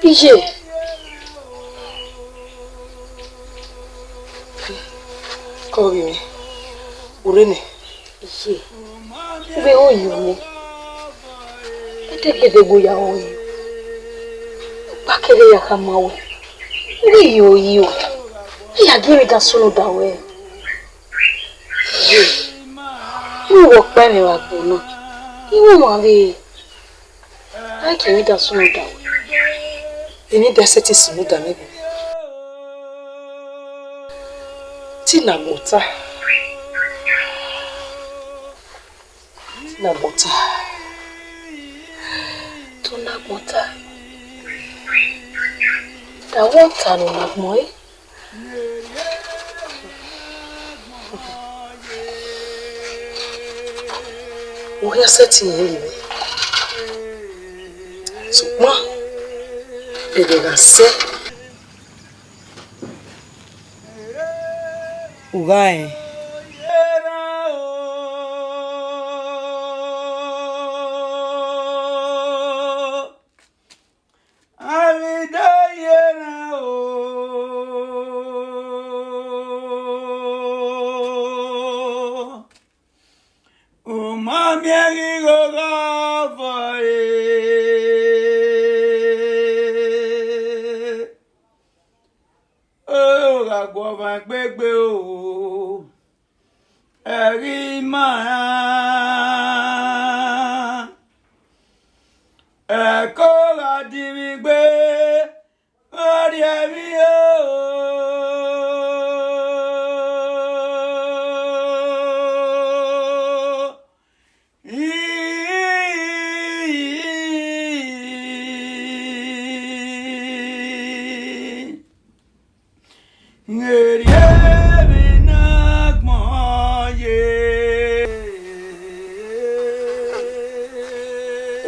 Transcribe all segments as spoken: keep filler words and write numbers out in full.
Iye. Kọ vbe mwẹ, u rre nẹ? Iye, u vbe ho yo nẹ? Ẹdẹgbẹdẹgbo ya ho yo. Ọkpa kẹrẹ ya khama wẹ, u vbe yo yo. Iye, a gie mwẹ da sunu da wẹ. Iye, u wẹ ọkpa ẹmwẹ vbe agbọn na, I wu ọmwa vbe. A i ke emwi da sunu da wẹ. Emwi da sẹtin sunu da mwẹ vbe. Te I na gbọn ota. Te I na gbọn ota. Te u na gbọn ota. Da wẹ ota ne u na gbọn ẹre. U khian sẹtin rẹn ye mwẹ, sokpan ẹghẹ gha sẹ, u gha rẹn. Avbe da ye na o, u ma miẹn ghi igho gha vọ re. O gha gu ọmwa egbe gbe o, ẹ ghi ma rẹn. Ẹko gha dinmwi gbe, ọ rhie emwi o. Ngeri emwi ne agbọn ye.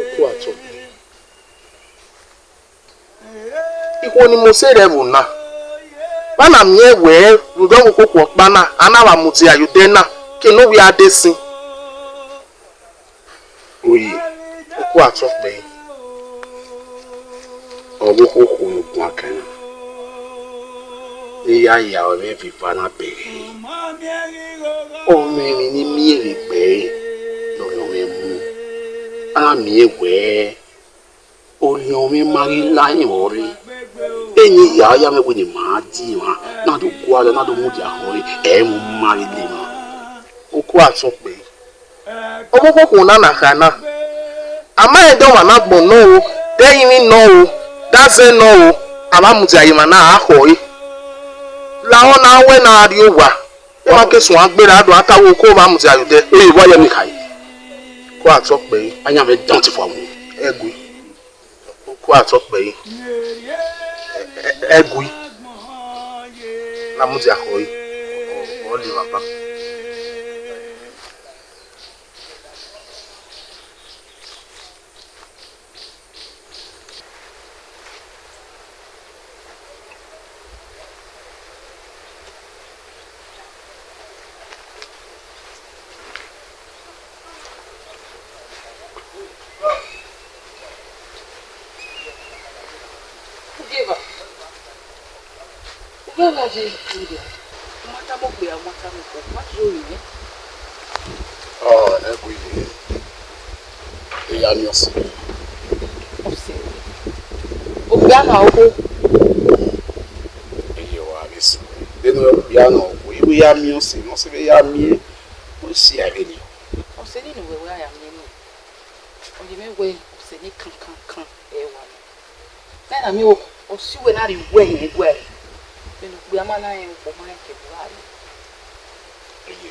Oku atọ. Ikhuo ne Mosi rre ẹvbo na, vbe a na miẹn wẹẹ rhunmwuda ọvbokhan okhuo ọkpa na, a na vba mudia ye odẹ na, ke ne ovbi a de sin. Oye, oku atọ kpẹre, ọvbokhan okhuo ne u guan kẹ na, ne I ya ya ruẹ vbe eva na bẹghe, ọ mwẹ emwi ne I miẹn vbe egbe ẹre ne orhiọn mwẹ mu. A na miẹn wẹẹ, orhiọn mwẹ ma ghi la rẹn vbe ọ rre, eni ya ya mwẹ wẹ ne ima die emwa na do gualọ na do mudia khọe, ẹ i mu ma ghi le emwa. Oku atọ kpẹre. Ọvbokhan okhuo na ne a kha na, a ma rẹn de ọmwa ne agbọn nọ o, de ẹrinmwi nọ o, de azẹ nọ o, a vba mudia ye emwa na a khọe. Lahọ ne a wẹ ne a rrie owa, emwa ke suẹn gberra do a ta wẹ oko vba mudia ye odẹ. Oye, wa ye emwi khare. Oku atọ kpẹre. Ayan mwẹ dan ọtẹn fua mu. Ẹgui. Oku atọ kpẹre. Ẹ, ẹ, ẹgui. Na mudia khọe. Ọ, ọ le evba ban. Ugie evba. Ugie evba je, u ma tama okpia, u ma tama okhuo, u ma gie orinmwi. Ọ, ẹgui ye, I ya miẹn ọse. Ọse? Okpia na okhuo? Iye, wa vbe sẹ. Vbene okpia na okhuo, I wẹ ya miẹn ọse, ne ọse vbe ya miẹn, ọ si a vbene. Ọse nii ne uwẹ wẹ a ya miẹn nẹ, ọ ye mwẹ wẹ ọse ne kankankan ẹ wa nọ. Na na miẹn ọse uwẹ na rhie uwẹ hin ẹguae. Vbene okpia ma na rẹn okhuo, ọ ma rẹn ke ẹvbo rre. Iye.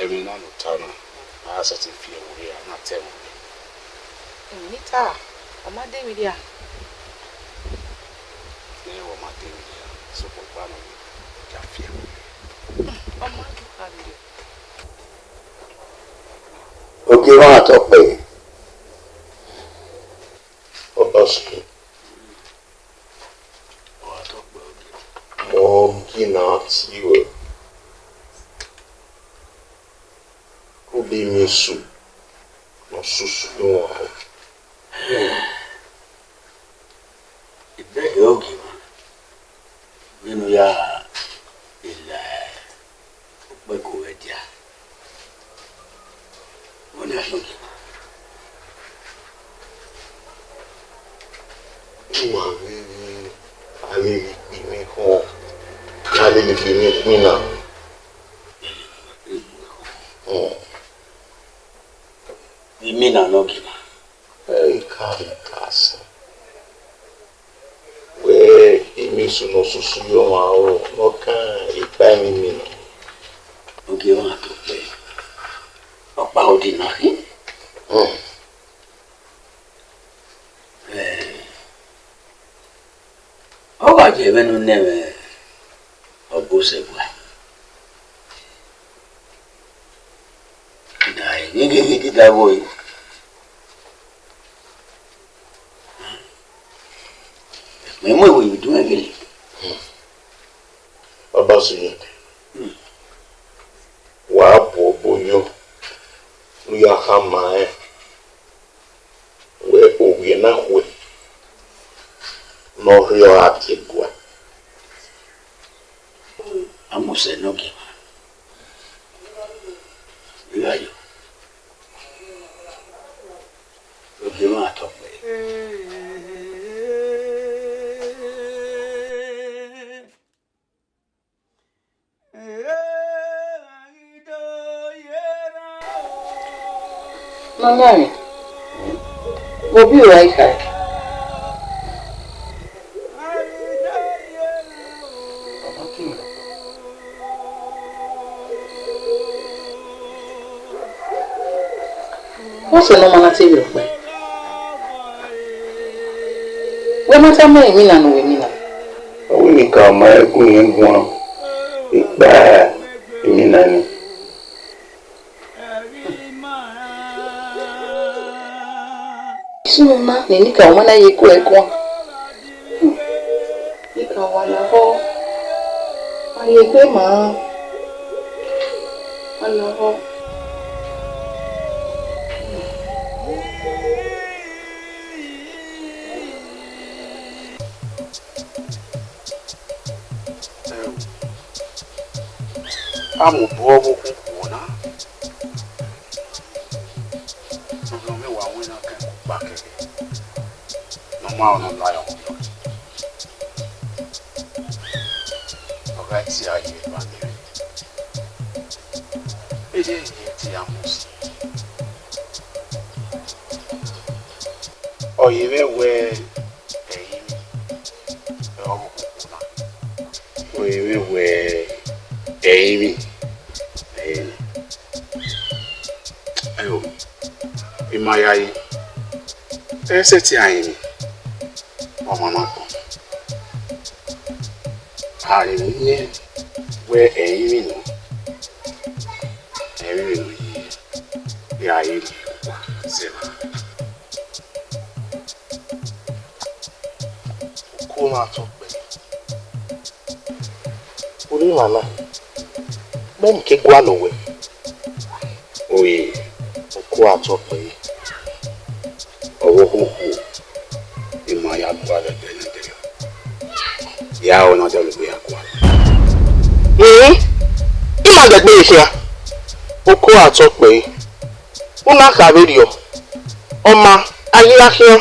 Ẹmwẹ na ne u ta na, a sẹtin fi ẹvbo rre, a na ta ẹmwẹ. Emwi ne I ta, ọ ma de emwi rria. Nẹ, ọ ma de emwi rria, sokpan ọkpa nọ, ọ ya fi ẹvbo rre. Ọ ma do kha vberriọ. Ogie mwa tọ kpẹre. Ọ, ọ sẹ. Ọ tọ kpẹre ogie. Mọ gie na tie ruẹ. Ude emwi esu, ne ọ susu ne uwa hẹ. Wa ghi ghi a lele ikpia mwẹ khọn, a lele ikpia mwẹ kpina. Hmm. Imina ne ọ gie ima. Ẹ i ka, I ka sẹ. Wẹ, emwi esu ne ọ susu ye ọmwa aro ne ọ kan ekpa emwi imina. Ọ gie ọmwa tọ kpẹẹ, ọkpa odi na khin. Hmm. Ẹ, ọ gha ye ẹmwẹ ne u nọ ẹmwẹ ọbo sẹ gua. Na gẹgẹgẹgẹ da ẹvbo ẹre. Mẹ mu ewe vbe iduẹn gele. Baba Sunu, wa bu ọbo yọ, ne u ya khama rẹn wẹ ovbi ẹre na khuẹ ne ọ rhie ọre a tie gua. Amusẹ ne ọ gie ima. I gha yo. Ọ gie ima tọ kpẹẹ. Mama mwẹ, vbe obọ uwa i kha? What's your normal activity? Wẹ ma tama ẹre emwi na ne u wẹ emwi na. Ọ wẹ ne I ka ma ẹre gun irẹn guan, I kpa emwi na ni. Sunu na, ne I ka ma na ye ku ẹre guan. I ka wa lahọ, a ye egbe ma, a lahọ. A mu obọ ọvbokhan khuo na, ne ọ wa winna kẹ kugba kẹghe, ne ọ ma rẹn ne ọ la yọ ọmọ yọ. Ọ gha tie a ye evba ni rre, erriọ ye tie a mu si. Ọ ye mwẹ wẹ ẹrinmwi ọre ọ vbe koko na. Ọ ye mwẹ wẹ ẹrinmwi ẹrinmwi. Ẹo, I ma yayi, ẹ i sẹtin a rinmwi, ọmwa na kpọn. A rinmwi nẹ wẹ ẹrinmwi nọ, ẹrinmwi nọ ye, ya ye rhie ukpa zẹ evba. Uku mwa tọ kpẹẹ. Urhi emwa na, mẹ ne I ke gualọ wẹ. Oi, uku a tọ kpẹẹ. Ọvbokhan okhuo, I ma ya gualọ ẹdẹ ne ẹdẹrriọ. Ya ọre na dọlọ egbe ya gualọ. Uhun, I ma dẹgbe khian. Uku a tọ kpẹẹ. U na kha vberriọ, ọ ma, a ghi ra khian.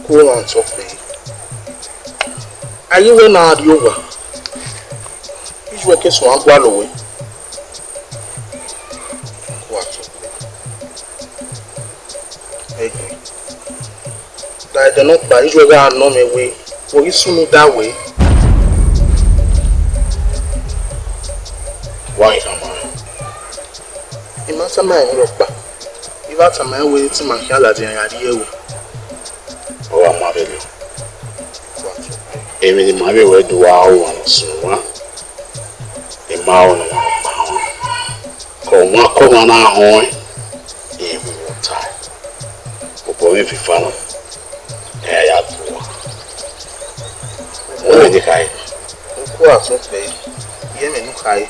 Ku emwa tọ kpẹẹ. A ye wẹ ne a rrie owa, iye uwẹ ke suẹn gualọ wẹ. Ku a tọ kpẹẹ. Ẹgbẹn. Da ẹdẹ nọkpa, iye uwẹ gha nọ mwẹ wẹ, wẹ ghi sunu da wẹ. Wa ghi tama rẹn. I ma tama rẹn rhọkpa. I wa tama rẹn wẹ te ima khian ladian ya rrie ẹvbo. Ọ wa ma vberriọ. Emwi ne ima vbe wẹ do wa ru ọmwa ne ọ sunu mwa, I ma ru ne ọmwa ne ọ kpa mwa. Ke ọmwa ke ọmwa na họẹn, I vbe ru ọta. Obọ mwẹ viọ ifa na, ẹ ya ya gu uwa. Wẹ ne I khare. Uku a tọ kpẹẹ, I yẹ ẹmwẹ ne u khare.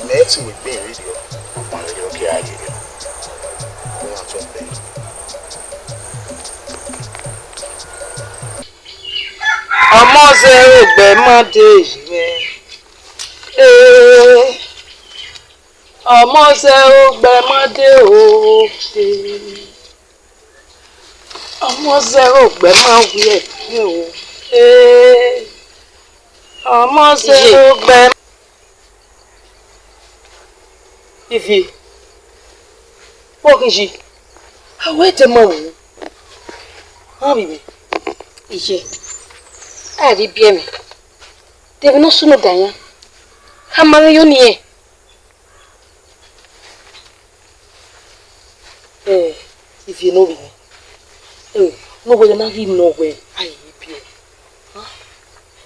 Mẹ te wẹ egbe vberriọ. Ọkpa vberriọ ke a ye rriọ. Uku a tọ kpẹẹ. Ọmọ zẹ ogbẹ ma de yẹ. Ee, ọmọ zẹ ogbẹ ma de o. Ee, ọmọ zẹ ogbẹ ma wiẹ o. Ee, ọmọ zẹ ogbẹ. Ivie, vbọ ghi yi? A wẹ de ma wu. A vbe mwẹ. Iye, a vbe biẹ mwẹ. De emwi ne ọ sunu da yan? A ma ghi yo ni ẹn. Ẹ, Ivie ne ovbi mwẹ. Ẹ, ne uwẹ na ghi nọ wẹ a i biẹ.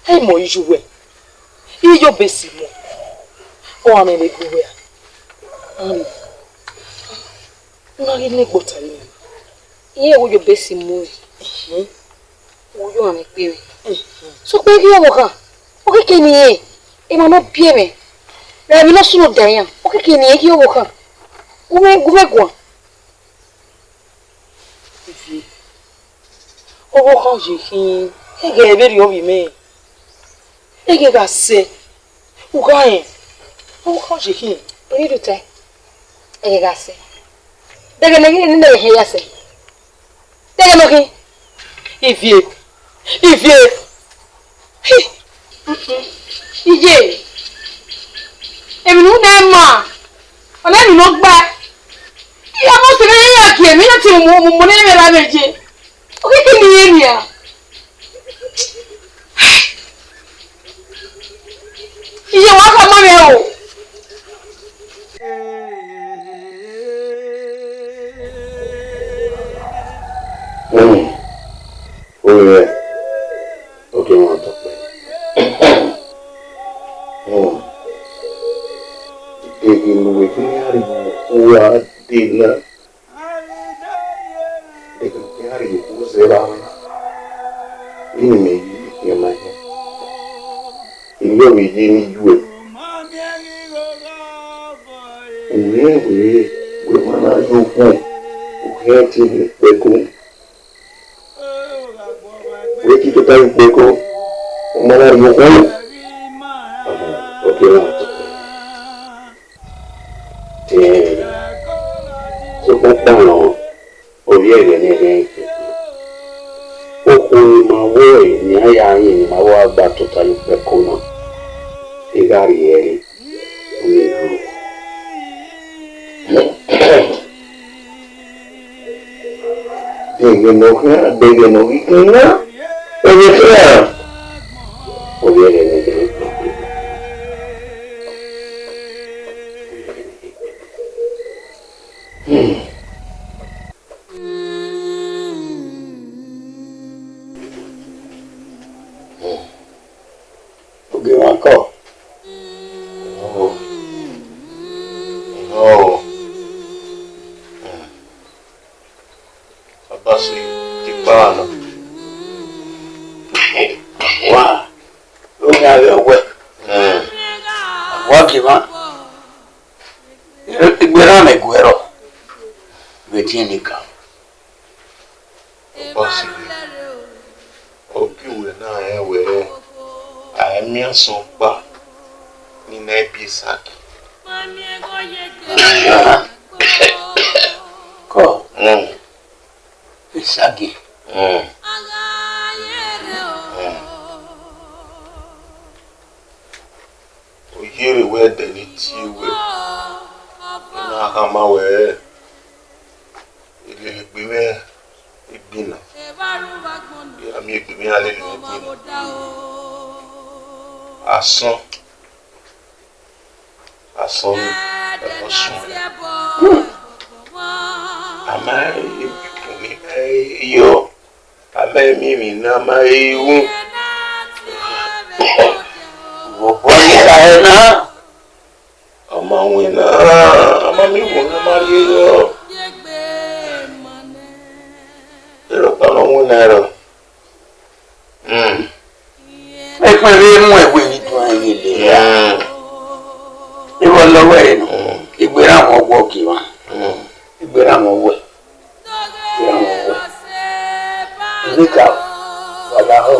Ẹ, mọ iye uwẹ. Iye obesi mọ. Ọ gha mwẹ vbe gbe uwẹ a? Annie, u na ghi ne egbe ọta vbe mwẹ. Iye wo iye obesi mu mwẹ. Ehẹn. Wo yo mwẹ kpe mwẹ. Ehẹn. Sokpan ghi ọvbokhan. Okeke ne irẹn, emwa ne ọ biẹ mwẹ. Vbe emwi ne ọ sunu da iran. Okeke ne irẹn ghi ọvbokhan. Gu mwẹ, gu mwẹ guan. Ivie, ọvbokhan ye khin, ẹghẹ vberriọ ovbi mwẹ, ẹghẹ gha sẹ, u gha rẹn, ọvbokhan ye khin. Eni do tae, ẹghẹ gha sẹ. Dẹghẹ ne ẹghẹ ne ẹghẹ ya sẹ. Dẹghẹ ne ọ khin. Ivie, Ivie. Hi! Iye, emwi ne u na ma, ọ na emwi ne ọ gba. Iye ọmọ sẹ vbe ya gie mwẹ, ya tie mu mu ne mwẹ ra mwẹ ye. Okeke ne irẹn nia. Iye wa khama mwẹ o. Hmm. Oya, oke mwa tọ kpẹ. Hmm. Ege ne uwẹ ghi ya rhie okhuo a dee na. Ege ne uwẹ ghi ya rhie okhuo zẹ vbe avbe. Vbene imẹ ye khian ma hia. Iyọvbe ye ne I yu ẹre. U rẹn wẹẹ, wẹ ma na ye okhuo, u khian tie unu kpẹko. Wẹ te tota ye ukpẹko, u ma na ye okhuo. Ọke na tọ. Te, sokpan ọkpa nọ, ovbi ẹghẹ ne ẹghẹ okhuo ne ima vbọ ẹre ne iran ya rẹn ne ima vbọ gha gba tota ye ukpẹko na, I gha rhie ẹre. Deghẹ ne ọ khian, deghẹ ne ọ ghi khian na, ẹmwẹ khian. Ovbi ẹghẹ ne ẹghẹ. Hmm. Ogie mwa kọ. Ọhọ. Ọhọ. Abasi, tipa na. Wa, omi avbe ọwẹ. Hmm. Wa gie mwa. Igberra mwẹ guẹ rrọọ. Vbe ẹtin ne I ka. Ọbasi, ọ gie uwẹ na rẹn wẹẹ, a i miẹn asọn ọkpa ni na biẹ Isaki. Kọ. Hmm. Isaki. Hmm. Hmm. Ọ yere wẹ ẹdẹ ne I tie wẹ, I na khama wẹ, I lele egbe mwẹ egbinna, I ra miẹn egbe mwẹ, I ra lele mwẹ egbinna. Asọn, asọn ni, ẹmwẹ ọsọn. A ma emwi ne I ma he yo, a ma emwi ne a ma he ru. Vbe obọ ni ka hẹ na? A ma winna, a ma miẹn uwẹ ne a ma rhie yọ. Erha ọkpa ne ọ winna ẹre. Hmm. Ẹkpẹn vbe mu ẹvbo emwi tuan ye lele ra. Hmm. Ivbi ọlọghẹ ẹre nọ, hmm, egbe erha mwẹ ọghe Ogiemwa. Hmm. Egbe erha mwẹ ọghe. Egbe erha mwẹ ọghe. Emeka, wa lahọ.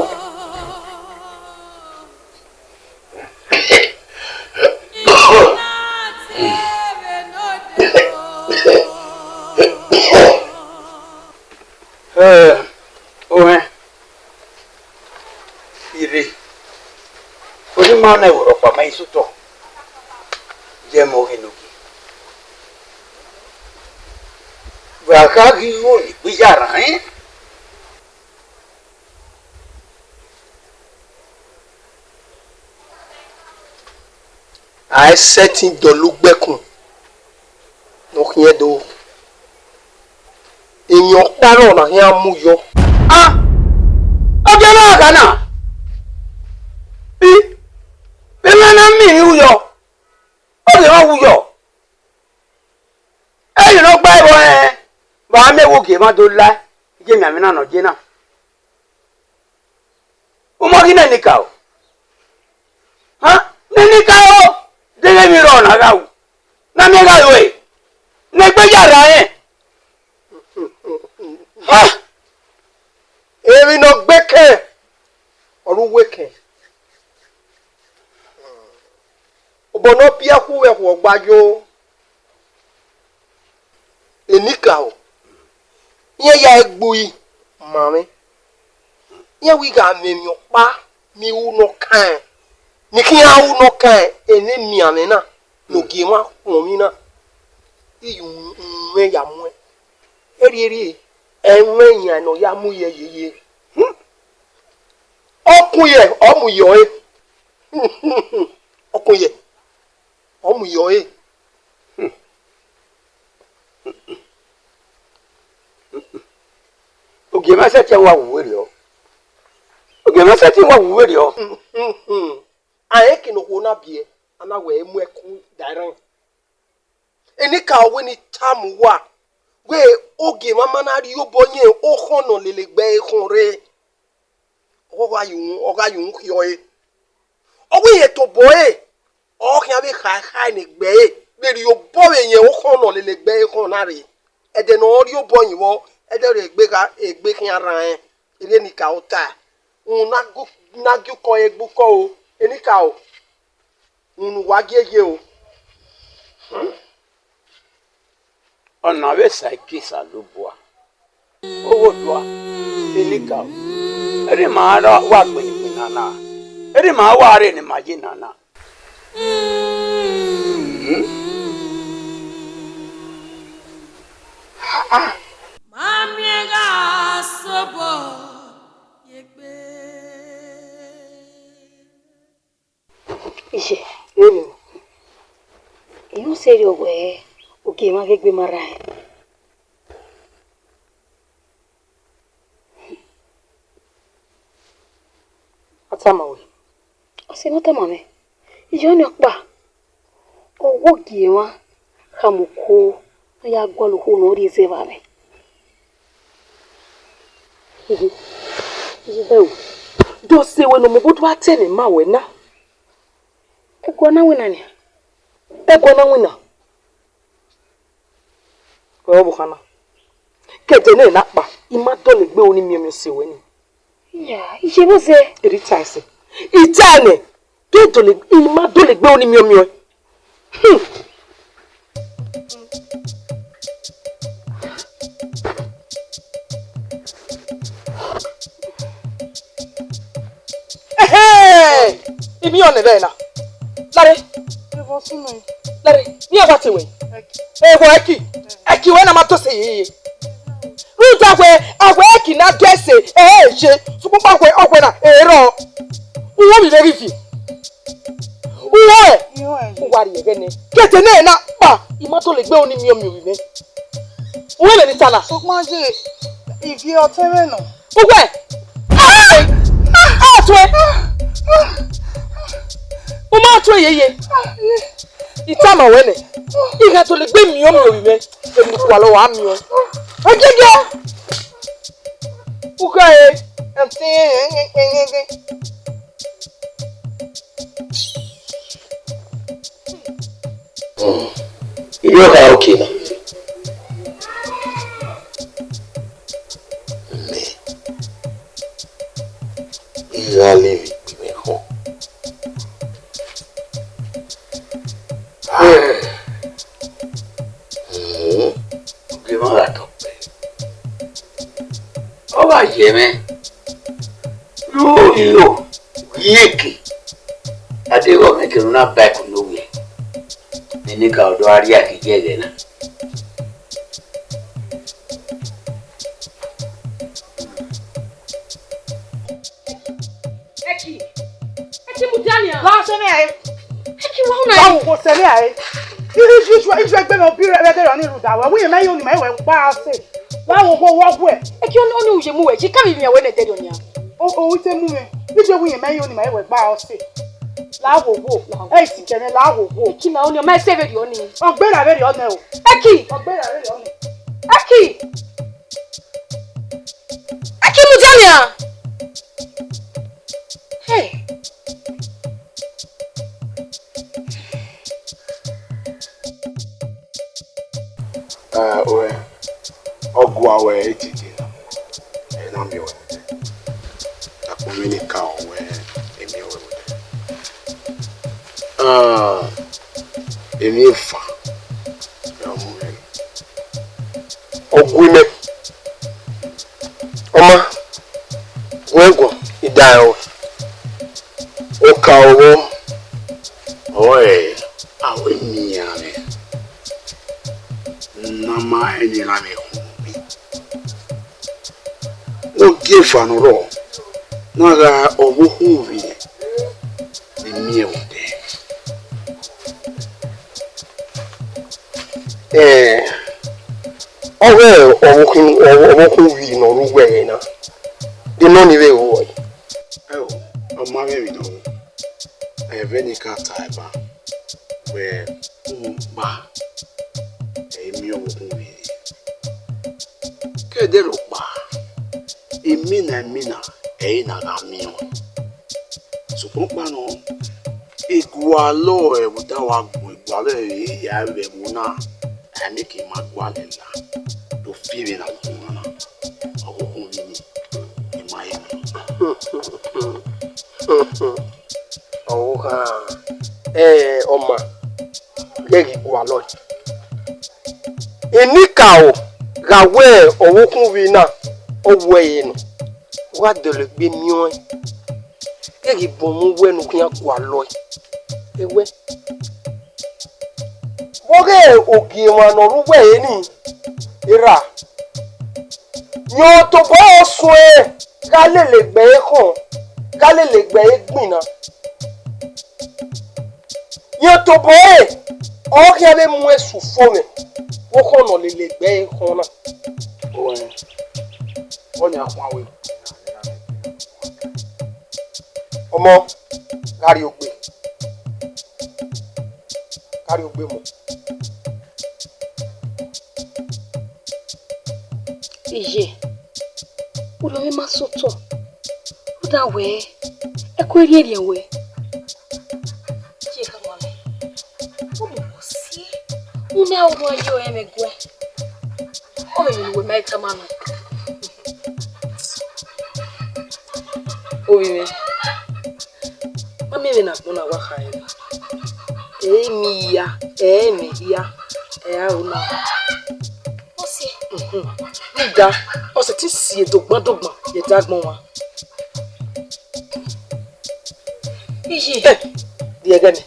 Ẹ, ohẹn, I rre, onimwa na ẹvbo rhọkpa ma i sẹ otọ, ye ẹmwẹ ọghe ne ogie. Wa gha ghi ru ne egbe ya rran ẹn. A i sẹtin dọlọ ugbẹkun ne ọ khian do. Emwi ọkpa rrọọ na khian mu yọ. A, ọ gie na gha na. I, vbe emwa na miẹn emwi uyọ, ọ ghi rhan uwu yọ. Ẹghẹ ne ọ gba ẹvbo ẹnrẹn, vbe a miẹn vbe ogie emwa do la, iye emianmwẹ na ne ọ ye na. Uma ghi nẹ enikaro. Ha, nẹ enikaro, deghẹ emwi rrọọ na gha ru, ne a miẹn gha ru ẹre, ne egbe ya rran rẹn. Ha! Emwi ne ọ gbe kẹn, ọre uwu kẹn. Obọ ne ọ biẹ khu vbe ẹkhuẹ ọgba yo. Enikaro, iran ya gbe uri ma mwẹ. Iran wẹ I gha mwẹ emwi ọkpa ne I ru ne ọ kan ẹn, ne I khian ru ne ọ kan ẹn, eni emianmwẹ na ne ogie emwa khuọnmwi na, I ya umwẹ ya muẹn. Erriọ erriọ, ẹmwẹ iran ne ọ ya mu ye yeye. Ọkun ye, ọ mu ye ọre. Ọkun ye, ọ mu ye ọre. Ogie mwa sẹtin wa wu vberriọ. Ogie mwa sẹtin wa wu vberriọ. A rẹn eke ne okhuo na biẹ, a na wẹ mu ẹkun da ẹre. Enikaro, wẹ ne I tama uwa, wẹ ogie mwa ma na rhie obọ yẹn okhọn ne ọ lele egbe ẹre khọn rre. Ọ gha ye uhunmwu, ọ gha ye uhunmwu khian ọre. Ọ wẹ irẹn tobọ ẹre, ọ khian vbe khaekhae ne egbe ẹre, vbe rhie obọ vbe yẹn okhọn ne ọ lele egbe ẹre khọn na rre. Ẹdẹ ne ọ rhie obọ yin vbọ, ẹdẹ ọre egbe kha, egbe khian rran rẹn. Erriọ enikaro ta, uhunmwu na gu, na gie ukọ ẹre gbe ukọ o, enikaro, uhunmwu ne uwa gie ye o. Ọna vbe sa gie Osanobua, oghodua, enikaro, erha ima ra wa gbẹnngbẹn nana, erha ima wa rre ne ima ye nana. Ma miẹn gha sobọ ye egbe. Iye, vbene I ru sẹrriọ wẹẹ, ogie mwa ghe egbe ma rran ẹn. A tama wẹ? Ọ sẹ ne ọ tama mwẹ. Iye ọnii ọkpa, ọ wẹ ogie mwa khama okhuo ne ọ ya gualọ okhuo ne ọ rhie zẹ vbe amwẹ. Iye ẹo, dọse wẹ ne ọ mobọ do gha te ne ima wẹ na. Ẹguae na winna nian. Ẹguae na winna. Wẹ ọvbokhan na. Ke ẹdẹ nẹ na kpa, I ma dọlegbe ru ne I miẹn ọmiọn sẹ ruẹ ni. Ya, iye vbọ zẹ? Erha I tae sẹ. I tae nẹ, ke dọle, I ma dọlegbe ru ne I miẹn ọmiọn. Hmm. Ẹhẹn! I miẹn ọnẹ vbe ẹre na. Lare. Ẹvbo sunu. Lare, ne iran wa te wẹ. Ẹki. Ẹvbo ẹki. Ẹki wẹ na ma tose yeye. Rhunmwuda wẹ, a wẹ ẹki na dẹse, ẹ i re ye. Sokpan ọghe, ọghe na, ẹ i rrọọ. Uwẹ ovbi mwẹ ghi viẹ. Uwẹ. Uwẹ. Uwa rhie ẹghẹ nẹ. Ke ẹdẹ nẹ na kpa, I ma dọlegbe ru ne I miẹn ọmiọn ovbi mwẹ. Uwẹ vbene I ta na. Sokpan je, ivie ọtẹn mwẹ nọ. Uwẹ! Ai! A tuẹ! U ma tuẹ yeye! I tama ruẹ nẹ, I gha dọlegbe miẹn ọmiọn ovbi mwẹ, emwi ne u gualọ wa miẹn ọẹn. Ẹgiẹgiẹ! U gha re, aunty. Iyọ gha okay na. Mẹ, I gha lele egbe mwẹ khọn. Ogie mwa gha tọ kpẹẹ. Ẹmwẹ, no yo, iyeke, a deghẹ ọ mwẹ kevbe na ba ẹko ne ovbi ẹre, Enikaro do gha rhie ẹki ye ẹghẹ na. Ẹki, Ẹki, mudia nia. Wa sẹ mwẹ rae. Ẹki, wa na. Wa wo wo sẹ mwẹ rae. Iru iye egbe mwẹ obi rẹ vbe ẹdẹrriọ ni rhunmwuda wẹ, wẹ irẹn ma ye oni ma wẹ gba sẹ. Wa wo wo wọ guẹ. Ẹki, ọni, ọni uye mu wẹ, ji ka vbe miẹn wẹ ne ẹdẹrriọ nia. O, o, u te mu mwẹ. Iye wẹ irẹn ma ye oni ma wẹ gba sẹ. La wo wo. Ẹ i sikẹ mwẹ, la wo wo. Ẹki, na ọni, ọ ma sẹ vberriọ ni. Ọ gberra vberriọ nẹ o. Ẹki. Ọ gberra vberriọ nẹ. Ẹki. Ẹki, mudia nia. Hey. Ah, wẹ, ọ gua wẹ etete na, ẹ na miẹn wẹ vbe odẹ. Akpọnmwẹ Enikaro wẹ, ẹ miẹn wẹ vbe odẹ. Ah, emwi efa, ẹ ọ mu mwẹ. Ọ gu imẹ, ọ ma, guẹn guan, I da ẹre ruẹ. Oka ọghọ ọre a wẹ miẹn mwẹ ne a ma rẹn ne erha mwẹ khun nọ. Ne ogieva ne ọ rrọọ, ne a gha ọvbokhan uvbi ne miẹn vbe odẹ. Ẹ, ọ ghe ọvbokhan, ọvbokhan uvbi ne ọ rre uwu ẹre na, de nọ ni vbe ru ẹe? Ẹo, ọ ma mwẹ emwi ne ọ ru. Ẹi vbe ne I ka ta ẹe ba wẹ, rhunmwuda, ẹ i miẹn ọvbokhan uvbi re. Ke ẹdẹ rhọkpa, imina imina ẹre na gha miẹn ọẹn. Sokpan ọkpa nọ, igualọ ẹvbo da wa gu igualọ ẹre ya vbe ẹvbo na, a miẹn ke ma gualọ ẹre la, do fi vbe na gu na, ọvbokhan uvbi ni, I ma he. Ọvbokhan, ẹ, ọ ma, ghẹ ghi gualọ ẹe. Enikaro gha wẹ ọvbokhan uvbi na, ọ wẹ ẹre nọ, u gha dọlegbe miẹn ọẹn, ghẹ ghi bun mu wẹ ne u khian gualọ ẹe. Ewẹ, vbe ọghe ogiemwa ne ọ rre uwu ẹre ni, erha, yan tobọ ẹre suẹn gha lele egbe ẹre khọn, gha lele egbe ẹre gbinna. Yan tobọ ẹre, ọ khian vbe mu ẹn sẹ ufomwẹ vbe okhọn ne ọ lele egbe ẹre khọn na. Ọni a khuan wẹ. Ọmọ, gha rrie ogbe. Gha rrie ogbe, ọmọ. Iye, u rhie mwẹ ma sẹ otọ, rhunmwuda wẹ, ẹko i rhiẹnrhiẹn wẹ. Iye, khama mwẹ, u mu wọ si, u na wan ye ọnrẹn mwẹ guẹ. Ọ vbe emwi ne uwẹ ma i tama nọ. Ovbi mwẹ, ma miẹn vbene agbọn na wa khare na. Ẹ i miẹn hia, ẹ i miẹn hia, ẹ i ra ro na. Ọ si. Mhm. Rhunmwuda, ọ sẹtin si dogban dogban ye ẹdẹ agbọn mwa. Iye. Ẹ, rhie ẹghẹ mẹ.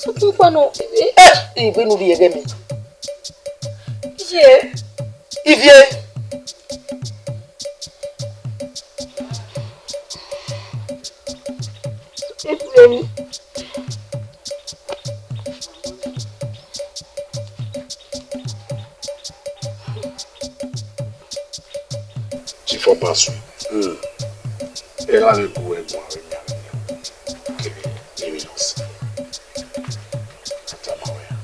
Sokpan ọkpa nọ, ẹ, ẹ, ivbinu rhie ẹghẹ mẹ. Iye. Ivie. Ivie. Chief Ọbasu. Hmm. Erha vbe gu ẹguae vbe miẹn avbe nian kevbe emwi ne ọ sẹ. A tama wẹ ra.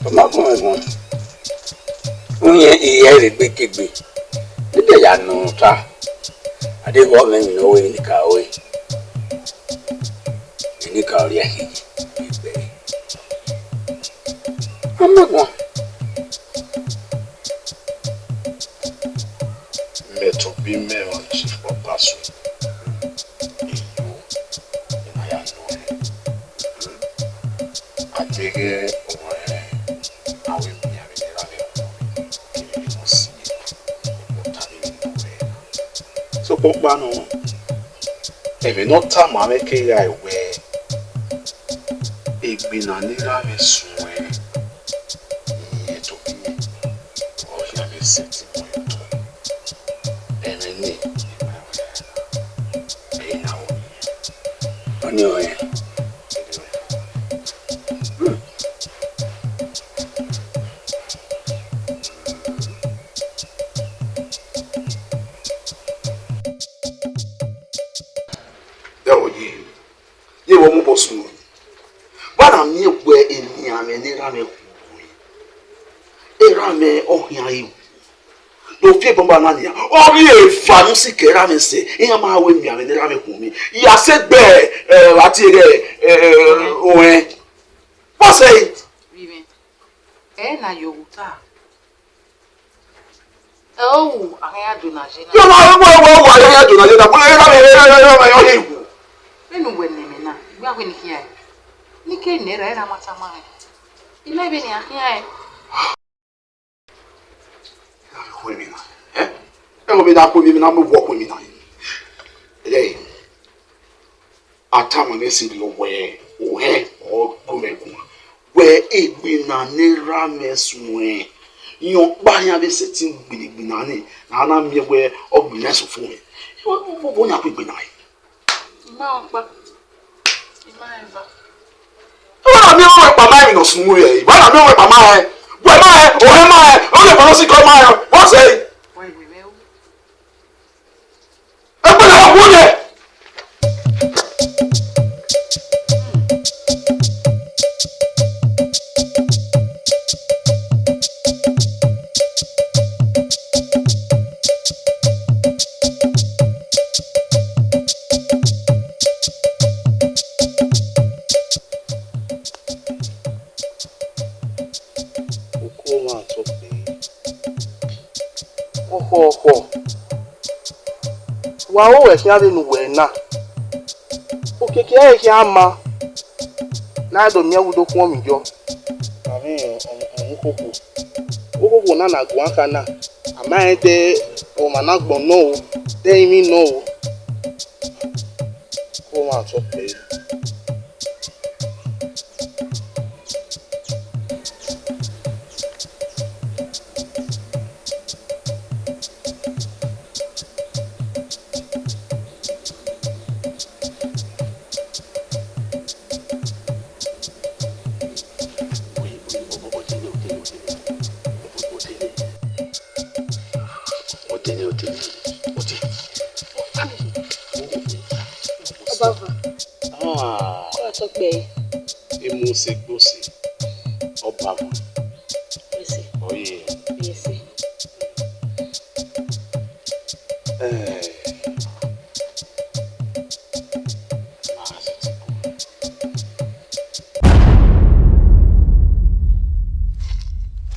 Ọ ma gbẹn ẹguae. Uyẹn I re egbe kegbe, ne I ya nọ ta, a deghẹ ọ mwẹ emwi ne ọ ru Enikaro re, Enikaro rhie ẹki ye egbe ẹre. Ọ ma gbẹn. Mẹ tobọ imẹ ọmwa Chief Ọbasu, I yo, I na ya nọ ẹn. A deghẹ ọmwa rẹn, a wẹ miẹn avbe ne erha mwẹ. Sokpan ọkpa nọ, ẹmwẹ ne ọ tama mwẹ kegha wẹẹ, egbe na ne erha mwẹ suẹn, irẹn tobọ irẹn, ọ khian vbe sẹtin mu ye otọ. Ẹmwẹ nii, ẹre na ru. Ọnii ọnrẹn. Ẹ, ọ ye, ye vbe ọ mobọ sunu. Wa na miẹn wẹẹ emianmwẹ ne erha mwẹ hu, erha mwẹ ọ khian ru. Do fi ebọnba na nian, ọ ghi eva ne u sikẹ erha mwẹ sẹ, iran ma wẹ emianmwẹ ne erha mwẹ hu mi. Ya sẹ gbe, ẹ, vbe a tie ghẹ, ẹ, ẹ, ọnrẹn. What's it? Vivien, ẹ na ye ohu ta. Ẹ o wu, a khian ya do na je na. Yọ ma wẹ wẹ wẹ a ya do na je na, wẹ erha mwẹ, erha mwẹ, erha mwẹ ọ ye wu. Vbene uwẹ nọ ẹmwẹ na, I gbe wẹ ne I khian ẹn. Ne I ke nẹ erha, erha ma tama rẹn. I ma vbene a khian ẹn. Khu emwi na, ẹ? Ẹ, ọ vbe na khu emwi na, mu wọ khu emwi na. Ẹ, a tama mwẹ sẹ rriọ wẹẹ, ohẹn ọ gu mwẹ guan. Wẹẹ egbe na ne erha mwẹ suẹn, irẹn ọkpa iran vbe sẹtin gbele egbe na ni, ne a na miẹn wẹẹ ọ gbinna eso fo mwẹ. Vbọ, vbọ, vbọ yan khu egbe na re? I ma rẹn ọkpa. I ma rẹn eva. Wẹ na miẹn ọmọ ẹkpa ma emwi ne ọ sunu rẹ, wẹ na miẹn ọmọ ẹkpa ma rẹn, wẹ ma rẹn, ohẹn ma rẹn, ọ lẹ fọlọ sikẹ ma rẹn, what's it? Wa iwe mwẹ o. Ẹgbẹ́ náà wọlé. Okomwa tọ kpẹre. Ọkhọ, ọkhọ. Wa ro wẹ khian vbene uwẹ na. Okiekie ẹre khian ma. Ne a do miẹn uwu do khuọnmwi yọ. Avbe ọmwa ukhokhuo. Ukhokhuo na na guan kha na. A ma rẹn de ọmwa ne agbọn nọ o, de ẹrinmwi nọ o. Okomwa tọ kpẹre. Otele, otele, otele. Ọbava. Ah. Ọ tọ kpẹre. Emose gbose. Ọbava. Ese. Ọye. Ese. Eh.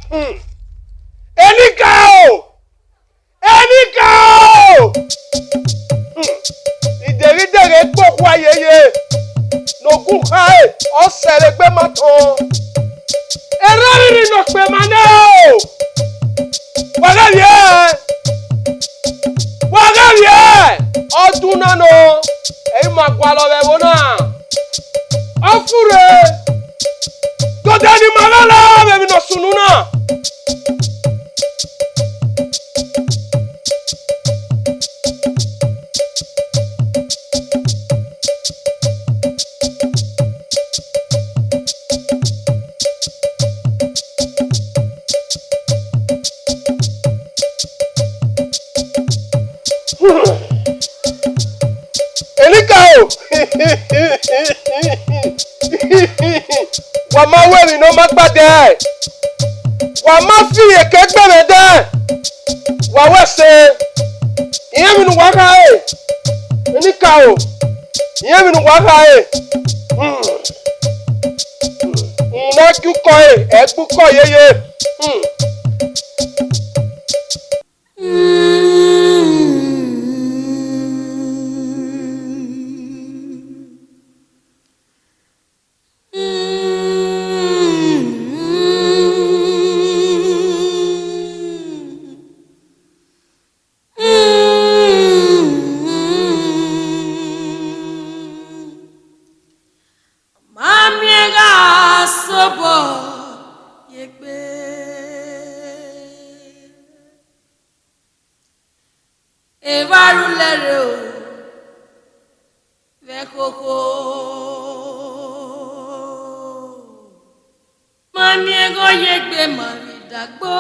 Hmm. Enikaro! Enikaro! Hmm. Ideghideghe gbe okhuo ayeye, ne ogun khare, ọ sẹ vbe egbe ma tọn. Erha rhirhi ne ọ kpe ma nẹ o! Wa ghẹ vbiẹ! Wa ghẹ vbiẹ! Ọdun na nọ, ẹ i ma gualọ vbe ẹvbo na. Ọ furre, dọdẹ ne ima gha la vbe emwi ne ọ sunu na. Enikaro! Wa ma ru emwi ne ọ ma gba dẹ, wa ma fi iyeke gbe mwẹ dẹ, wa wẹ ẹse. Irẹn emwi ne uwa khare, Enikaro, irẹn emwi ne uwa khare. Hmm. Hmm, ne a gie ukọ ẹre, ẹ gbe ukọ yeye. Hmm. okhuo. Ma miẹn ẹghẹ ọ ye egbe ma vbe idagbo.